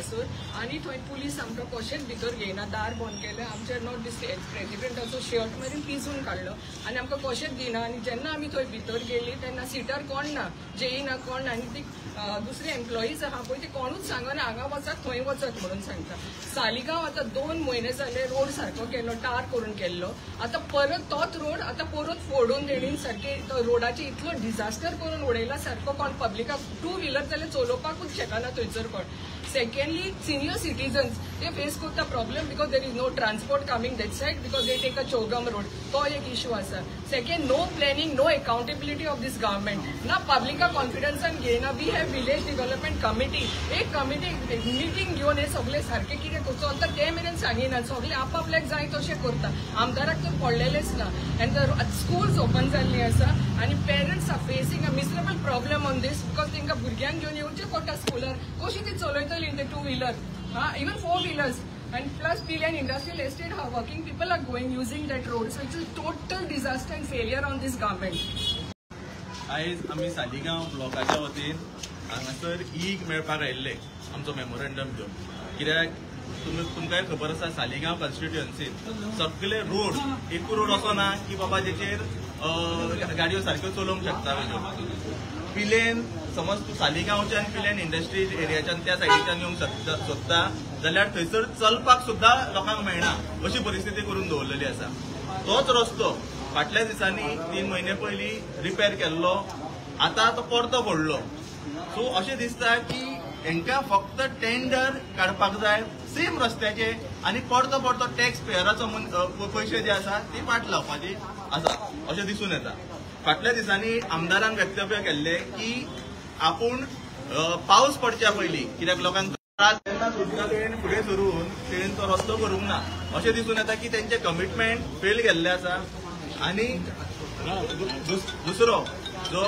हांगासर आनी थंय पुलीस आमकां कशेंच भितर घेयना, दार बंद केलें, आमचे not प्रेजिडेंटाचो शर्ट मेरेन पिजून काडलो आनी आमकां कशेंच दिना. आनी जेन्ना आमी थंय भितर गेली तेन्ना सिटार कोण ना, जेई ना, कोण ना, आनी ती दुसरी एम्प्लॉईज आहा पळय ती कोणूच सांगना हांगा वचात थंय वचात म्हणून सांगता. सालिगांव आतां 2 म्हयने जाले रोड सारको केलो, टार करून केल्लो, आतां परत तोच रोड आतां परत फोडून तेणीन सारके रोडाचे इतलो डिझास्टर करून उडयला सारको, कोण पब्लिकाक 2 व्हिलर जाल्यार चलोवपाकूच शकना थंयसर कोण. सेकंडली सिनियर सिटीजन्स ते फेस करता problem because there is no transport coming that side because they take a Chogm road, तो एक इशू आसा. Second, no planning, no accountability of this government, ना पब्लिका कॉन्फिडन्सान घेयना. We have village development committee, एक committee meeting घेवन हे सगळे सारकें कितें चलता ते मेरेन सांगिना, सगळे आपापल्याक जाय तशें करता, आमदाराक तर पडलेलेच ना. आनी स्कूल्स ओपन जाल्ली आसा आनी parents are facing a miserable problem on this because तांकां भुरग्यांक घेवन येवचें पडटा स्कुलार, कशी ती चलयतली ते 2 wheeler, even 4 wheelers, and plus Pilerne industrial estate how working people are going using that road. So it's a total disaster and failure on this government. आयज आमी सालिगांव ब्लॉकाच्या वतीन हांगासर ईग मेळपाक आयिल्ले आमचो मेमोरंडम घेवन, कित्याक तुमकांय खबर आसा सालिगांव कॉन्स्टिट्युएन्सीन सगळे रोड, एकूय रोड असो ना की बाबा जेचेर गाडयो सारक्यो चलोवंक शकता. पिलेन समज तूं सालिगांवच्यान पिलेन इंडस्ट्रीज एरियाच्यान त्या सायडीच्यान येवंक सोदता जाल्यार थंयसर चलपाक सुद्दां लोकांक मेळना अशी परिस्थिती करून दवरलेली आसा. तोच रस्तो फाटल्या दिसांनी 3 म्हयने पयलीं रिपेर केल्लो, आतां तो परतो पडलो. सो अशें दिसता की हेंकां फक्त टेंडर काडपाक जाय सेम रस्त्याचे आनी परतो परतो टॅक्स पेयराचो पयशे जे आसा ती वाट लावपाची आसा अशें दिसून येता. फाटल्या दिसांनी आमदारान वक्तव्य केल्लें की आपूण पावस पडच्या पयलीं, कित्याक लोकांक त्रास तेन्ना सुद्दां तेणेन फुडें सरून तेणेन तो रस्तो करूंक ना अशें दिसून येता की तेंचें कमिटमेंट फेल गेल्लें आसा. आनी दुसरो जो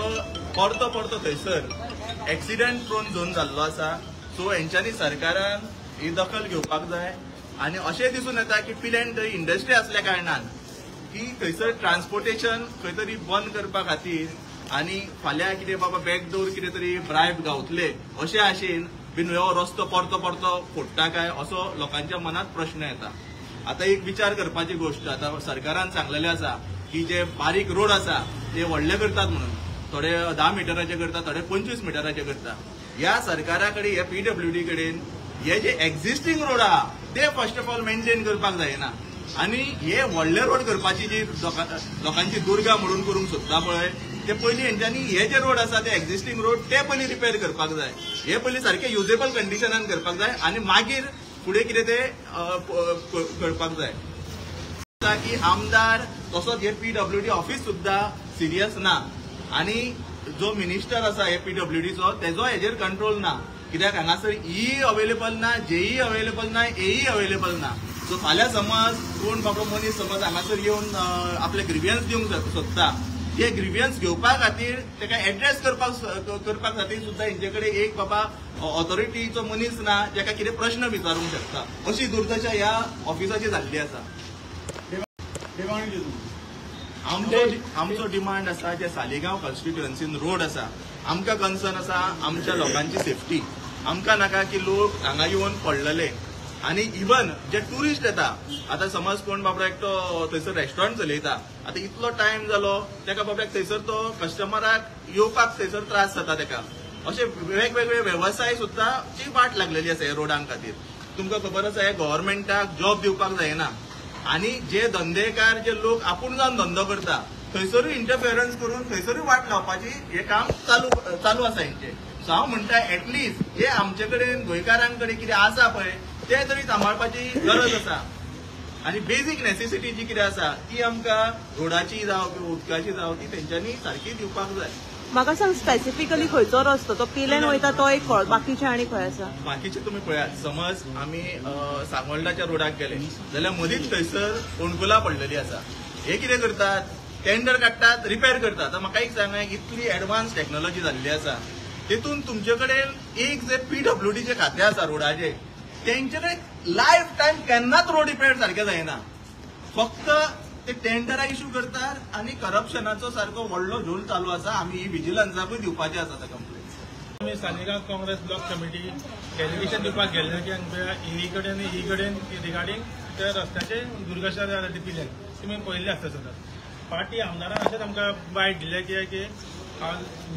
परतो परतो थंयसर एक्सिडंट प्रोन झोन जाल्लो आसा, सो हेंच्यांनी सरकारान ही दखल घेवपाक जाय. आनी अशें दिसून येता की पिलेन थंय इंडस्ट्री आसल्या कारणान की थंयसर ट्रान्सपोर्टेशन खंय तरी बंद करपा खातीर आनी फाल्यां कितें बाबा बॅकडोर कितें तरी ब्रायब गावतले अशे आशेन बीन हो रस्तो परतो परतो फोडटा काय असो लोकांच्या मनात प्रश्न येता. आतां एक विचार करपाची गोश्ट, आतां सरकारान सांगलेलें आसा की जे बारीक रोड आसा ते व्हडले करतात म्हणून, थोडे 10 मिटराचे करता, थोडे 25 मिटराचे करता. ह्या सरकारा कडेन, ह्या पीडब्ल्यूडी कडेन हे जे एक्झिस्टींग रोड आहा ते फर्स्ट ऑफ ऑल मेंटेन करपाक जायना आनी हे व्हडले रोड करपाची जी लोकांची दुर्गा म्हणून करूंक सोदता पळय, ते पयलीं हेंच्यांनी हे जे रोड आसा ते एक्झिस्टींग रोड ते पयलीं रिपेर करपाक जाय, हे पयलीं सारके युजेबल कंडिशनान करपाक जाय आनी मागीर फुडें कितें ते करपाक जाय. की आमदार तसोच हे पीडब्ल्यूडी ऑफिस सुद्दां सिरियस ना आनी जो मिनिस्टर आसा हे पीडब्ल्यूडीचो तेजो हेजेर कंट्रोल ना, कित्याक हांगासर ई अवेलेबल ना, जेई अवेलेबल ना, एई अवेलेबल ना. सो फाल्यां समज कोण बाबा मनीस समज हांगासर येवन आपले ग्रिवियन्स दिवंक सोदता, ते ग्रिवियन्स घेवपा खातीर तेका एड्रेस करपा खातीर सुद्दां हेंचे कडेन एक बाबा ऑथॉरिटीचो मनीस ना जेका कितें प्रश्न विचारूंक शकता, अशी दुर्दशा ह्या ऑफिसाची जाल्ली आसा. आमचो डिमांड आसा जे सालिगांव कॉन्स्टिट्युएन्सीन रोड आसा, आमकां कन्सर्न आसा आमच्या लोकांची सेफ्टी. आमकां नाका की लोक हांगा येवन पडलेले आनी इवन जे टुरिस्ट येता, आतां समज कोण बाबडो एकटो थंयसर रेस्टॉरंट चलयता, आतां इतलो टायम जालो तेका बाबड्याक थंयसर तो कस्टमराक येवपाक थंयसर त्रास जाता तेका. अशे वेगवेगळे वेवसाय सुद्दां ची वाट लागलेली आसा ह्या रोडां खातीर. तुमकां खबर आसा हे गव्हर्मेंटाक जॉब दिवपाक जायना आनी जे धंदेकार जे लोक आपूण जावन धंदो करता थंयसरूय इंटरफेरन्स करून थंयसरूय वाट लावपाची हें काम चालू आसा हेंचें. सो हांव म्हणटा एटलिस्ट हे आमचे कडेन गोंयकारां कडेन कितें आसा पळय तें तरी सांबाळपाची गरज आसा आनी बेजीक नेसेसिटी जी कितें आसा ती आमकां रोडाची जावं किंवा उदकाची जावं ती तेंच्यांनी सारकी दिवपाक जाय. म्हाका सांग स्पेसिफिकली खंयचो रस्तो तो पिलेन वयता तो एक खंय, बाकीचे आनी खंय आसा? बाकीचे तुमी पळयात, समज आमी सांगोल्डाच्या रोडाक गेले जाल्यार मदींच थंयसर फोंडकुलां पडलेली आसा. हे कितें करतात, टेंडर काडटात, रिपेर करतात. आतां म्हाका एक सांगा, इतली एडवान्स टॅक्नोलॉजी जाल्ली आसा तेतून तुमचे कडेन एक जे पीडब्ल्यूडीचे खातें आसा रोडाचे तेंचे कडेन लायफ टायम केन्नाच रोड रिपेर सारकें जायना. फक्त ते टेंडरा इशू करतात आनी करप्शनाचो सारको व्हडलो झोल चालू आसा. आमी ही विजिलन्साकूय दिवपाचें आसा कंप्लेन. आमी Saligao Congress block committee delegation दिवपाक गेल्ले की ही कडेन ही कडेन रिगार्डींग त्या रस्त्याचे दुर्दशा जाल्या पिल्यान तुमी पळयल्ले आसता सदांच. पार्टी आमदारान अशेंच आमकां बायट दिले की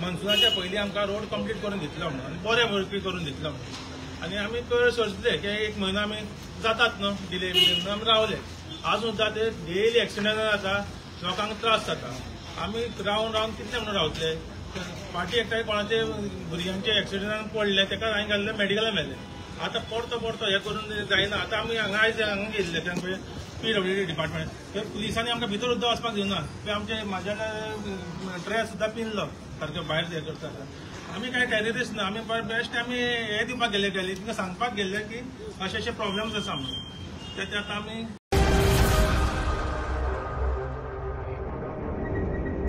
मनसुनाच्या पयलीं आमकां रोड कंप्लीट करून दितलो म्हणून आनी बरे वर्कूय करून दितलो म्हणून. आनी आमी सोचले की एक म्हयनो आमी जातात न्हू डिले म्हणून आमी रावले. आज सुद्दां ते डेली एक्सिडंट जाता, लोकांक त्रास जाता. आमी रावन रावन कितले म्हणून रावतले. फाटी एकठांय कोणाचे भुरग्यांचे एक्सिडंटान पडले तेका हांवें घाल्ले मेडिकलान मेले. आतां परतो परतो हें करून जायना. आतां आमी हांगा आयज हांगा गेल्ले PWD department थंय पुलिसांनी आमकां भितर सुद्दां वचपाक दिवना. थंय आमचे म्हाज्या ड्रेस सुद्दां पिनलो सारको भायर हें करता. आमी कांय टेररिस्ट ना, आमी बेश्ट आमी हें दिवपाक गेल्ले, तांकां सांगपाक गेल्ले की अशे अशे प्रॉब्लम्स आसा म्हणून. ते आतां आमी